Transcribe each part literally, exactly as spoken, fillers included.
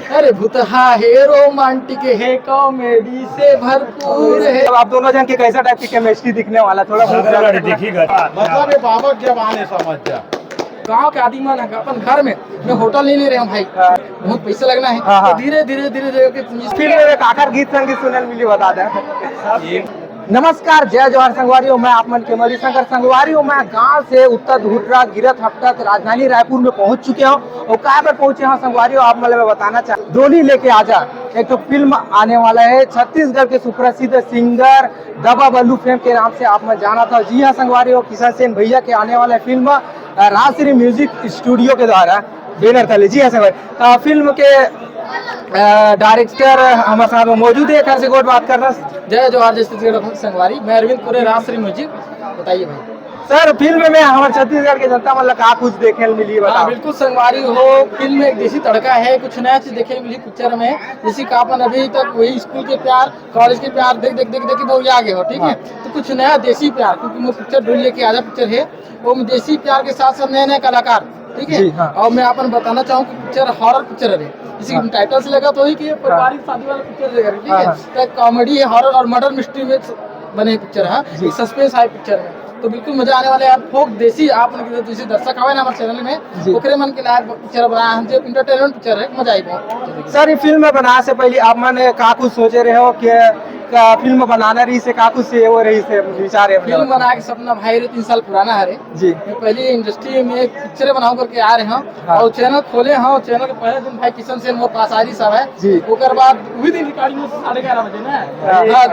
अरे भूतहा हे, रोमांटिक हे, कॉमेडी से भरपूर हे। अब आप दोनों जन के कैसा टाइप की केमिस्ट्री दिखने वाला, थोड़ा बहुत ज्यादा देखिएगा। मतलब ये बाबा जबान है, समझ जा। गांव के आदमी मन ह अपन घर में, मैं होटल नहीं ले रहे हूँ भाई, हाँ। बहुत पैसा लगना है। हाँ, हाँ। तो धीरे धीरे धीरे धीरे करके फिल्म में काकर गीत संगीत सुनने मिली, बता दें। नमस्कार, जय जोहार संगवारी हो, मैं आप मन के मणिशंकर संगवारी हो। मैं गांव से उत्तर हुटरा गिरत हपटत राजधानी रायपुर में पहुंच चुके हूं। और काय बर पहुंचे हंव संगवारी हो, आप मन ल मैं बताना चाह, डोली लेके आजा, एक ठो फिल्म आने वाला है। छत्तीसगढ़ के सुप्रसिद्ध सिंगर दबा बल्लू फेम के नाम से आप मन जानत हव। जी हां संगवारी हो, किशन सेन भैया के आने वाला है फिल्म, अ, राजश्री म्यूजिक स्टूडियो के द्वारा, बैनर तले। जी हां संगवारी, अ, फिल्म के, अ, डायरेक्टर हमारे साथ में मौजूद है, एक से गोठ बात करना। जय जोहार, जय छत्तीसगढ़ संगवारी, मैं अरविंद पुरे, राजश्री म्यूजिक। बताइए भाई। सर, फिल्म में हमारे छत्तीसगढ़ के जनता मन ला का कुछ देखे ल मिली, हाँ, बताओ। बिल्कुल संगवारी हो, फिल्म में एक देसी तड़का है, कुछ नया चीज देखे ल मिली पिक्चर में। जैसे कि अपन अभी तक वही स्कूल के प्यार, कॉलेज के प्यार देख देख देख देख के बहुत आगे हो, ठीक है? हाँ। तो कुछ नया देसी प्यार, क्योंकि वो पिक्चर डोली लेके आजा पिक्चर है, वो देसी प्यार के साथ साथ नए नए कलाकार, ठीक है? जी, हाँ। और मैं अपन बताना चाहूँ कि पिक्चर हॉरर पिक्चर है, इसी हाँ। टाइटल से लगा तो ही कि ये हाँ। पारिवारिक शादी वाला पिक्चर है, ठीक हाँ, है? हाँ। तो कॉमेडी है, हॉरर और मर्डर मिस्ट्री में बने पिक्चर है, जी। एक सस्पेंस है पिक्चर में। तो बिल्कुल मजा आने वाला है यार। फोक देसी आप मन के जैसे दर्शक आवे ना हमारे चैनल में, जी। ओकरे मन के लायक पिक्चर बना है, जो एंटरटेनमेंट पिक्चर है, मजा आई बहुत। सर, ये फिल्म बनाए से पहले आप मन का कुछ सोचे रहे हो कि का फिल्म बनाना रहिसे, का कुछ से वो रहिसे, विचार है फिल्म मतलब? बनाए के सपना भाई रे तीन साल पुराना है रे। जी। मैं पहले इंडस्ट्री में पिक्चर बनाऊं करके आ रहे हूँ हाँ। और चैनल खोले हूँ। चैनल के पहले दिन भाई किशन सेन मोर पास आ रही सब है। जी। ओकर बाद वही दिन रिकॉर्डिंग में साढ़े ग्यारह बजे ना। हाँ। हाँ,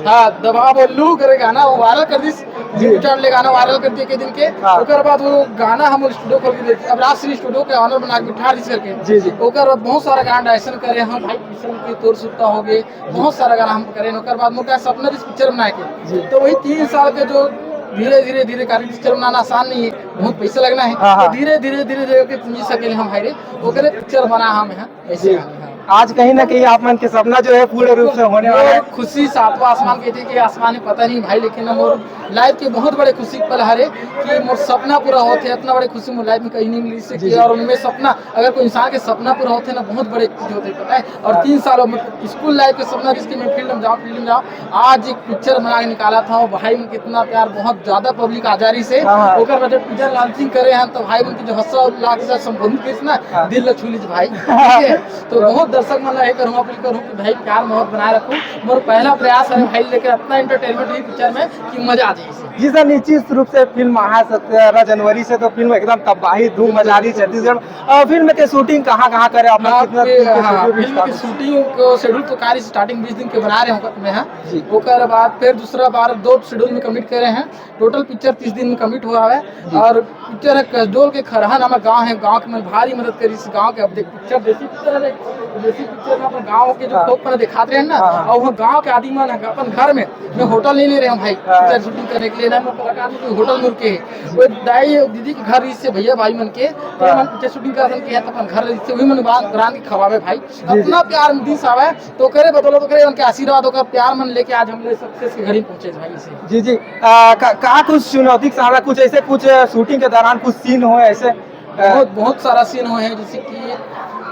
हाँ, दबा बोलू करे गाना वो वायरल कर दिस। जी। रिकॉर्ड ले गाना वायरल कर दिए के दिन के। हाँ। ओकर बाद वो गाना हम स्टूडियो खोल के देते, अब राजश्री स्टूडियो के ऑनर बना के बिठा दिस करके। जी, जी। ओकर बाद बहुत सारा गाना डायरेक्शन करे हम भाई किशन के तोर सुत्ता हो गए, बहुत सारा गाना हम करे। ओकर बाद मोर का सपना दिस पिक्चर बनाए के। जी। तो वही तीन साल के जो धीरे धीरे धीरे करके पिक्चर बनाना आसान नहीं है, बहुत पैसा लगना है। हाँ, हाँ। तो धीरे धीरे धीरे धीरे करके पूंजी सकेले हम भाई रे, ओकरे पिक्चर बना हम यहाँ ऐसे जी। गाने हैं। आज कहीं ना कहीं आप मन के सपना जो है पूर्ण रूप से होने वाला है। मोर खुशी सातवां आसमान कहते कि आसमान में पता नहीं भाई, लेकिन ना मोर लाइफ के बहुत बड़े खुशी के पल हरे कि मोर सपना पूरा होते, इतना बड़े खुशी मोर लाइफ में कहीं नहीं मिली से जी, कि जी। और उनमें सपना, अगर कोई इंसान के सपना पूरा होते ना, बहुत बड़े चीज होते, पता है। और हाँ। तीन साल में स्कूल लाइफ के सपना जिसके मैं फील्ड में जाऊँ, फील्ड में जाऊँ, आज एक पिक्चर बना के निकाला था वो भाई में कितना प्यार, बहुत ज्यादा पब्लिक आ जा रही से। हाँ, हाँ। ओकर बाद जब टीजर लॉन्चिंग करे हैं तो भाई मन के जो हंसा लाग से संबोधित करिस ना, हाँ। दिल ला छू लीस भाई। ठीक है? तो बहुत दर्शक मन ला ये करूँ, अपील करूँ कि भाई प्यार मोहब्बत बनाए रखो। मोर पहला प्रयास है भाई, लेकिन इतना एंटरटेनमेंट हुई पिक्चर में कि मजा आ जाए। जी सर, निश्चित रूप से फिल्म आहा सत्रह जनवरी से तो फिल्म एकदम तबाही धूम मचा रही छत्तीसगढ़ में। और फिल्म के शूटिंग कहाँ कहाँ करे आप लोग, आप कितना के, दिन के हाँ, schedule फिल्म की start? शूटिंग को शेड्यूल तो कार्य स्टार्टिंग बीस दिन के बना रहे हैं मैं, हाँ। जी। ओकर बाद फिर दूसरा बार दो शेड्यूल में कमिट करे हैं। टोटल पिक्चर तीस दिन में कमिट हुआ है। जी। और पिक्चर है कसडोल के खरहा नामक गांव है, गांव के मन भारी मदद करी इस गांव के। अब देख पिक्चर देसी पिक्चर है, देसी पिक्चर में अपन गांव के जो हाँ। खोप पर दिखाते रहे ना, हाँ, हाँ। और वो गांव के आदमी मन अपन घर में, मैं होटल नहीं ले रहे हैं भाई, हाँ। पिक्चर शूटिंग करने के लिए ना, मैं कलाकार में कोई होटल में रुके हैं। वो दाई दीदी के घर से भैया भाई मन के, तो हाँ। मन पिक्चर शूटिंग कर के है, तो अपन घर से वही मन बांध रांध के खवावे भाई। जी, जी। इतना प्यार दिस आवे, तो करे बदौलत करे उनके आशीर्वाद, ओकर प्यार मन लेके आज हम लोग सक्सेस के घड़ी पहुंचे भाई से। जी, जी। आ, का, का कुछ चुनौती के सामना, कुछ ऐसे कुछ शूटिंग के दौरान कुछ सीन हो ऐसे? बहुत, बहुत सारा सीन हुए हैं, जैसे कि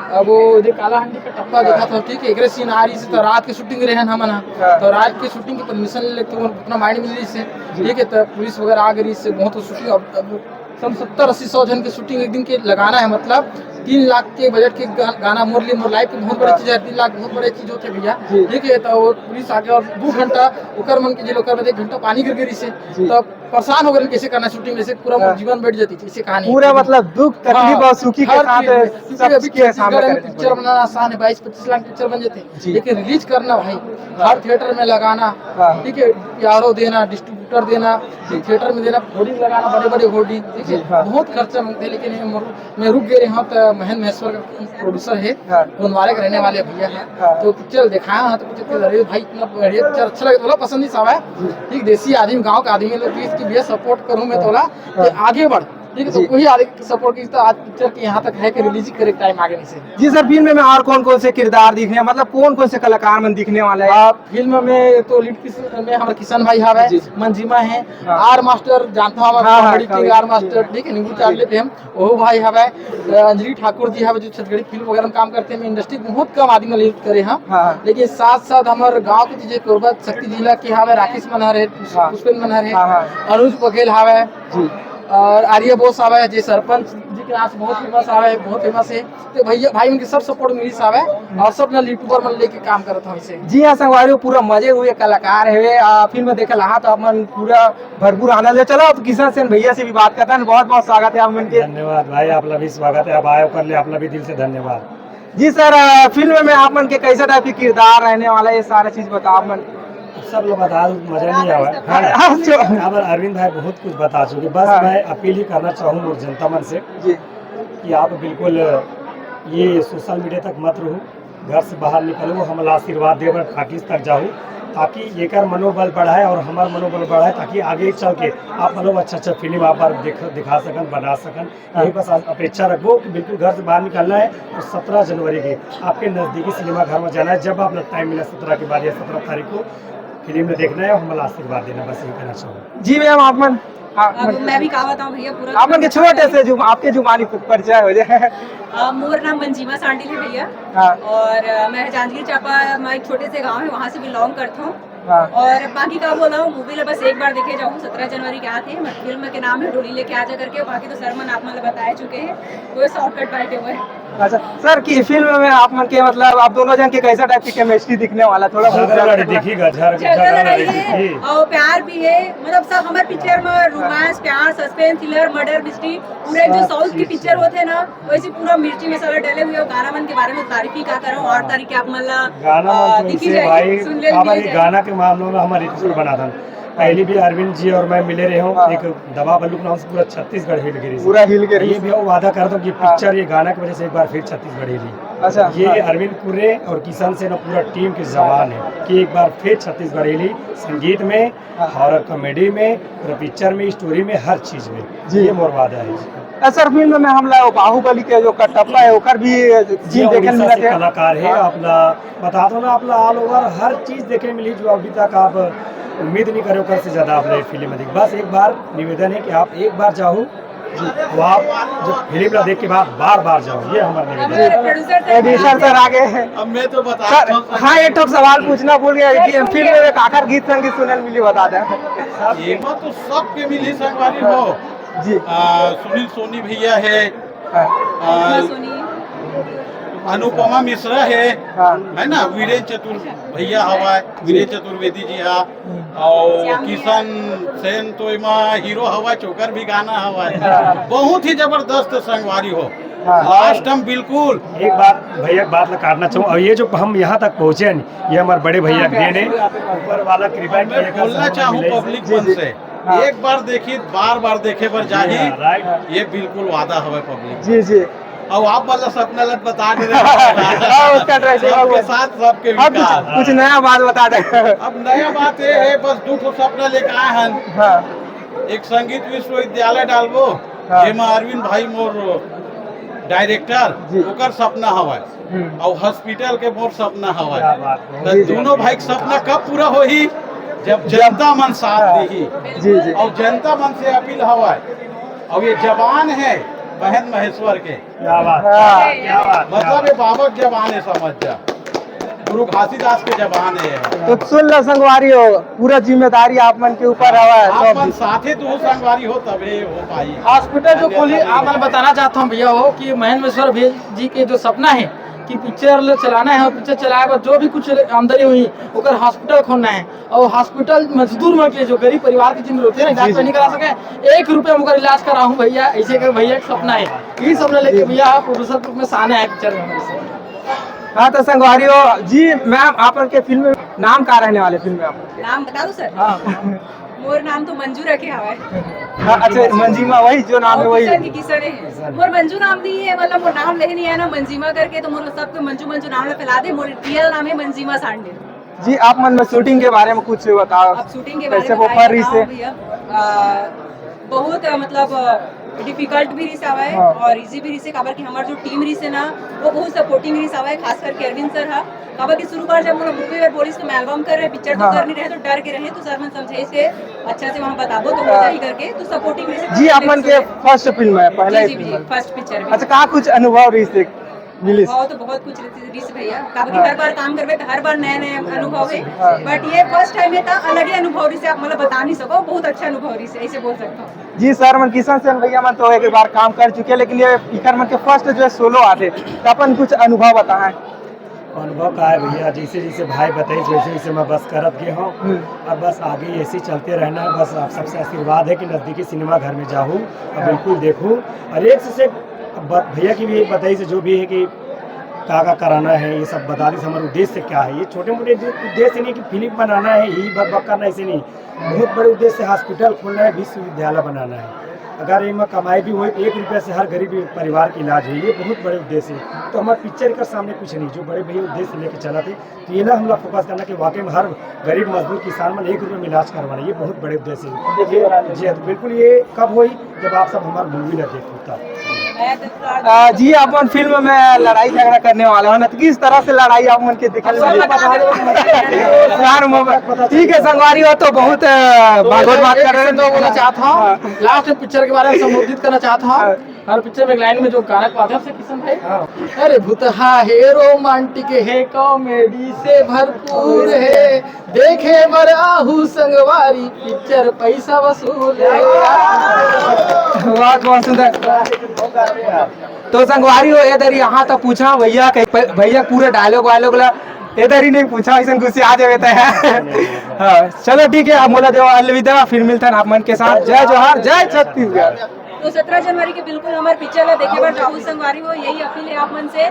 अब वो जो कालाहांडी का टप्पा हाँ। देखा था, ठीक है, एकरे सीन आ रही से तो रात की शूटिंग रहे हैं हमन ह। हाँ। तो रात की शूटिंग की परमिशन ले लेते हैं, उतना माइंड मिल रही से, जी। ठीक है, तो पुलिस वगैरह आ गई से बहुत शूटिंग अब, अब सम सत्तर अस्सी सौ जन की शूटिंग एक दिन के लगाना है, मतलब तीन लाख के बजट के गा-, गाना मोर लिए, मोर लाइफ की बहुत बड़ी हाँ। चीज है, तीन लाख बहुत बड़ी चीज होती है भैया, जी। ठीक है, तो वो पुलिस आ गया और दो घंटा ओकर मन के जेल, ओकर बाद एक घंटा पानी गिर गई से, जी। तो परेशान हो गए कैसे करना शूटिंग, जैसे पूरा हाँ। जीवन बैठ जाती थी, ऐसे कहानी पूरा है। मतलब दुख, तकलीफ हाँ, और सुखी के हर साथ चीज में, क्योंकि सब अभी के सामना छत्तीसगढ़ में करने पिक्चर पड़ेगा। बनाना आसान है, बाईस पच्चीस लाख पिक्चर बन जाते हैं, जी। लेकिन रिलीज करना भाई, हाँ। हर थिएटर में लगाना, हाँ। ठीक है, पीआरओ देना, डिस्ट्रीब्यूटर देना, जी। थिएटर में देना, होर्डिंग लगाना, बड़े बड़े होर्डिंग, ठीक है, जी, हाँ। बहुत खर्चा मांगते हैं, लेकिन ये मोर-, मैं रुक गए रहे, हाँ, तो महेंद्र महेश्वर का प्रोड्यूसर है, हाँ। गोंदवारे के रहने वाले भैया हैं, हाँ। तो पिक्चर दिखाया, हाँ, तो पिक्चर के, "अरे भाई, इतना बढ़िया पिक्चर, अच्छा लगे, तोला पसंद नहीं साहब है, जी। ठीक, देसी आदमी, गाँव का आदमी लोग, प्लीज कि भैया सपोर्ट करूँ मैं हाँ। तोला, कि हाँ। आगे बढ़।" ठीक है, तो जी। वही आगे सपोर्ट की तो आज पिक्चर के यहाँ तक है कि रिलीज करे टाइम आगे नहीं से। जी सर, फिल्म में और कौन कौन से किरदार दिखने, मतलब कौन कौन से कलाकार मन दिखने वाला है? आप फिल्म में तो लीड किस में हमारे किशन भाई हवे, जी। मंजिमा है, हाँ। आर मास्टर जानता हूँ, हाँ, हाँ, कॉमेडी किंग कॉमेडी आर मास्टर, किंग। ठीक है, नींबू चाट जी। लेते हम, वो भाई हवे, अ, अंजलि ठाकुर जी हवे, जो छत्तीसगढ़ी फिल्म वगैरह में काम करते हैं, इंडस्ट्री बहुत कम आदमी लीड करे हैं, हाँ। लेकिन साथ साथ हमारे गाँव के चीजें कोरबा शक्ति जिला के हवे, राकेश मनहर है, हाँ। पुष्पेंद्र मनहर है, हाँ, हाँ। अनुज बघेल हवे, जी। और आर्य बोस हवे, जे सरपंच जी के नाम से बहुत फेमस हवे, बहुत फेमस है। तो भैया, भाई उनके सब सपोर्ट मिलिस हवे और सब ना यूट्यूबर मन लेके काम करत हवे से। जी हाँ संगवारी हो, पूरा मजे हुए कलाकार है। आ, फिल्म देखे ला तो अपन पूरा भरपूर आनंद ले। चलो अब किशन सेन भैया से भी बात करते हैं। बहुत बहुत स्वागत है आप मन के। धन्यवाद भाई, आप ला भी स्वागत है। आप आए ओकर ले आप ला भी दिल से धन्यवाद। जी सर, आ, फिल्म में आप मन के कैसा टाइप के किरदार रहने वाला है, ये सारा चीज बताओ आप मन। सब लोग बता दो, मजा नहीं आवा है। हाँ। अच्छा। अब अरविंद भाई बहुत कुछ बता चुके, बस हाँ। मैं अपील ही करना चाहूँ और जनता मन से जी। कि आप बिल्कुल ये सोशल मीडिया तक मत रहो, घर से बाहर निकलो, हमला आशीर्वाद दे बर टाकीज तक जाओ, ताकि एकर मनोबल बढ़ाए और हमार मनोबल बढ़ाए, ताकि आगे चल के आप लोग अच्छा अच्छा फिल्म आप बार दिख, दिखा सकन, बना सकन। हाँ। यही बस अपेक्षा रखबो कि बिल्कुल घर से बाहर निकलना है और सत्रह जनवरी के आपके नजदीकी सिनेमा घर में जाना है, जब आप टाइम मिला सत्रह के बाद या सत्रह तारीख को फिल्म में देखना है, हमला आशीर्वाद देना, बस यही कहना चाहूँगा। जी मैम, आप मन, हाँ, अब मन। मैं भी का बताऊं भैया, पूरा आप मन के छोटे से जो आपके जुबानी प-, परिचय हो जाए। अ, मोर नाम मंजीमा सांडिल है भैया। हाँ। और, अ, मैं जांजगीर चांपा, मैं एक छोटे से गांव है, वहाँ से बिलोंग करता हूँ। हाँ। और बाकी का बोला हूँ, मूवी ला बस एक बार देखे जाऊँ, सत्रह जनवरी के आते हैं, मतलब फिल्म के नाम है डोली लेके आजा करके, बाकी तो सर मन आप मन ला बताए चुके हैं, वो शॉर्टकट बाय द वे। अच्छा सर, की फिल्म में आप मन के, मतलब आप दोनों जन के कैसा टाइप की केमिस्ट्री दिखने वाला, थोड़ा बहुत झगड़ा लड़ाई दिखेगा, झगड़ा झगड़ा लड़ाई लड़ाई है दिखी। और प्यार भी है, मतलब सब हमारे पिक्चर में रोमांस, प्यार, सस्पेंस, थ्रिलर, मर्डर मिस्ट्री, पूरे जो सब साउथ की चीज पिक्चर है। होते हैं ना, वैसे पूरा मिर्ची मसाला डले हुए। गाना मन के बारे में तारीफ ही का करूँ, और तारीफ के आप मन ला, गाना मन अ, तो दिखी ऐसे जाएगी, भाई, सुन ले, काबर दिखी ये जाएगी। गाना के मामले में हमारे एपिसोड बना था। पहली भी अरविंद जी और मैं मिले रहे हूँ, हाँ। एक दवा बल्लू के नाम से पूरा छत्तीसगढ़ हिल गिरी। पूरा हिल गिरी। ये भी वादा कर दो कि हाँ। पिक्चर ये गाना की वजह से एक बार फिर छत्तीसगढ़ हिली। अच्छा, ये हाँ। अरविंद कुर्रे और किशन सेन और पूरा टीम की जबान है कि एक बार फिर छत्तीसगढ़ हिली, संगीत में, हाँ। हॉरर कॉमेडी में, पूरा पिक्चर में, स्टोरी में, हर चीज में। जी। ये मोर वादा है। अ, सर, फिल्म में हमला वो बाहुबली के जो कटप्पा है, ओकर भी ये सीन देखे उड़ीसा मिला से थे। कलाकार है, हाँ। अपना बता दो ना, अपना ऑल ओवर हर चीज देखे मिली जो अभी तक आप उम्मीद नहीं करे, ओकर से ज्यादा आप फिल्म में देख। बस एक बार निवेदन है कि आप एक बार जाओ, जी। तो आप जब फिल्म ला देख के बाद बार बार जाओ, ये हमारा निवेदन है। Producer sir. प्रोड्यूसर सर आ गए हैं। अब मैं तो बता सर, हाँ, एक ठो सवाल पूछना भूल गया कि फिल्म में काकर गीत संगीत सुनल मिली, बता दें। एमा तो सबके मिली संगवारी हो। जी। आ, सुनील सोनी भैया है, हाँ। आ, अनुपमा मिश्रा है, हाँ। है ना, वीरेंद्र चतुर भैया हवा है, वीरेंद्र चतुर्वेदी जी हा, हम्म। और किशन सेन तो एमा हीरो हवा है, चोकर भी गाना हवा है। हाँ। बहुत ही जबरदस्त संगवारी हो। हाँ। लास्ट हम बिल्कुल एक बात भैया, एक बात ला काटना चाहूँ, और ये जो हम यहाँ तक पहुँचे हैं, ये हमारे बड़े भैया के देन है, ऊपर वाला कृपा है कि मैं एक बोलना चाहूँ पब्लिक मन से, हाँ। एक बार देखी, बार बार देखे बर जाही, हाँ, राइट। ये बिल्कुल वादा हवे पब्लिक। जी, जी। अब आप वाला सपना लत बता दे रहे हैं। हाँ, उसका ट्राई सबके साथ सबके विकास। कुछ नया बात बता दे। अब नया बात ये है, बस दू ठो सपना लेके आए हैं। हाँ। एक संगीत विश्वविद्यालय डालबो, हाँ। जेमा अरविंद भाई मोर डायरेक्टर, जी। ओकर सपना हवय। हम्म। अउ हॉस्पिटल के मोर सपना हवय। क्या बात है। त जी, जी। दोनों भाई के सपना कब पूरा होही? जब जनता मन साथ देही। जी, जी। अउ जनता मन से अपील हवय, अउ ये जबान है बहन महेश्वर के। क्या बात, हाँ। क्या बात, क्या मतलब बात। ये बाबा के जबान है, समझ जा, गुरु घासीदास के जबान है। तो सुन लो संगवारी हो, पूरा जिम्मेदारी आप मन के ऊपर हवय। आप मन साथे तो संगवारी हो तबे हो पाई। हॉस्पिटल जो खोली, आप मन बताना चाहता हूँ भैया हो कि महेंद्र महेश्वर भैया जी के जो सपना है कि पिक्चर ल चलाना है और पिक्चर चलाए बर जो भी कुछ आमदनी होही ओकर हॉस्पिटल खोलना है और हॉस्पिटल मजदूर मन के जो गरीब परिवार के जिन होते हैं ना, इलाज जी, जी। नहीं करा सके, एक रुपया में ओकर इलाज कराहूँ भैया, ऐसे के भैया एक सपना है। ये सपना लेके भैया आप प्रोड्यूसर के रूप में सामने आए पिक्चर में। हाँ तो संगवारी हो जी, मैम आप के फिल्म में नाम का रहने वाले फिल्म में आप? नाम बता दो सर। हाँ। मोर नाम तो मंजू रखे हवा है। हाँ, अच्छा, मंजीमा वही जो नाम है वही। किशन की किशन है। मोर मंजू नाम नहीं है, मतलब मोर नाम लेहे नहीं है ना मंजीमा करके, तो मोर सबके मंजू मंजू नाम ला फैला दे। मोर रियल नाम है मंजीमा सांडे। जी, आप मन में शूटिंग के बारे में कुछ बताओ। अब शूटिंग के बारे कैसे में वो क्या पर रही बताऊं से? भैया, आ, बहुत, मतलब, डिफिकल्ट भी रिहिस हवय हाँ। और इजी भी रिहिस हे, काबर कि हमर जो टीम रिहिस हे ना, वो बहुत सपोर्टिंग रिहिस हवय, खास करके अरविंद सर हा। काबर कि शुरू बार जब मोला मूवी बर बोलिस तो मैं एल्बम कर रहे, पिक्चर तो हाँ। कर नहीं रहे, तो डर के रहे, तो सर मन समझाइस के अच्छा से वहाँ बताबो तो हो हाँ। जाही करके, तो सपोर्टिंग रिहिस हे। जी, आप मन के फर्स्ट फिल्म है, पहला जी, ही जी, फिल्म जी, है। फर्स्ट पिक्चर भी। अच्छा, का कुछ अनुभव रिहिस हे मिलिस? अनुभव तो बहुत कुछ रिहिस भैया, काबर कि हाँ। हर बार काम करबे तो हर बार नया नया अनुभव है, हाँ। बट ये फर्स्ट टाइम है, तो अलग ही अनुभव रिहिस हे, आप मतलब बता नहीं सको, बहुत अच्छा अनुभव रिहिस हे, ऐसे बोल सकता हूँ। जी, सर मन, किशन सेन भैया मन तो एक बार काम कर चुके हैं, लेकिन ये इकर मन के फर्स्ट जो है सोलो आथे, तो अपन कुछ अनुभव बताएं। अनुभव का है भैया, जैसे जैसे भाई बताइस वैसे वैसे मैं बस करत गए हूँ। हम्म। अब बस आगे ऐसे ही चलते रहना है। बस आप सबसे आशीर्वाद है कि नज़दीकी सिनेमा घर में जाहू और हाँ। बिल्कुल देखू। और एक से, से अब बात भैया की भी एक बताइस, जो भी है कि का का कराना है, ये सब बता दिस, हमारा उद्देश्य क्या है। ये छोटे मोटे जो उद्देश्य नहीं कि फिल्म बनाना है, यही बक बक करना, ऐसे नहीं। बहुत बड़े उद्देश्य, हॉस्पिटल खोलना है, विश्वविद्यालय बनाना है। अगर एमा कमाई भी होई तो एक रुपया से हर गरीब परिवार के इलाज होई, ये बहुत बड़े उद्देश्य है। तो हमारे पिक्चर के सामने कुछ नहीं, जो बड़े भैया उद्देश्य लेके चलत हे, तो ये ला हमला फोकस करना कि वाकई में हर गरीब मजदूर किसान मन एक रुपया में इलाज करवाना, ये बहुत बड़े उद्देश्य है। जी, तो बिल्कुल ये कब होई, जब आप सब हमार मूवी ला देखो तब। आ, जी, अपन फिल्म में लड़ाई झगड़ा करने वाला हो ना, तो किस तरह से लड़ाई आप मन के दिखे? सब बता दो। यार, मोबाइल, ठीक है संगवारी हो, तो बहुत अ, भागवत बात कर रहे हैं। तो बोलना चाहता हूँ, हाँ। लास्ट में पिक्चर के बारे में संबोधित करना चाहता हूँ। हाँ। हर पिक्चर में एक लाइन में जो गाना पाते हैं, किशन भाई, हाँ। अरे भूतहा हे, रोमांटिक हे, कॉमेडी से भरपूर हे, देखे बर आहू संगवारी, पिक्चर पैसा वसूल हे। वाह, बहुत सुंदर। तो संगवारी हो, ए दरी यहाँ तक पूछा भैया, कहीं प-, भैया पूरे डायलॉग वायलॉग ला ए दरी नहीं पूछा, ऐसा गुस्से आ जावे तो है। हाँ, चलो ठीक है, अब मोला देवा अलविदा, फिर मिलथन आप मन के साथ। जय जोहार, जय छत्तीसगढ़। तो सत्रह जनवरी के बिल्कुल हमारे पिक्चर ला देखे बर जाहू संगवारी हो, यही अपील है आप मन से।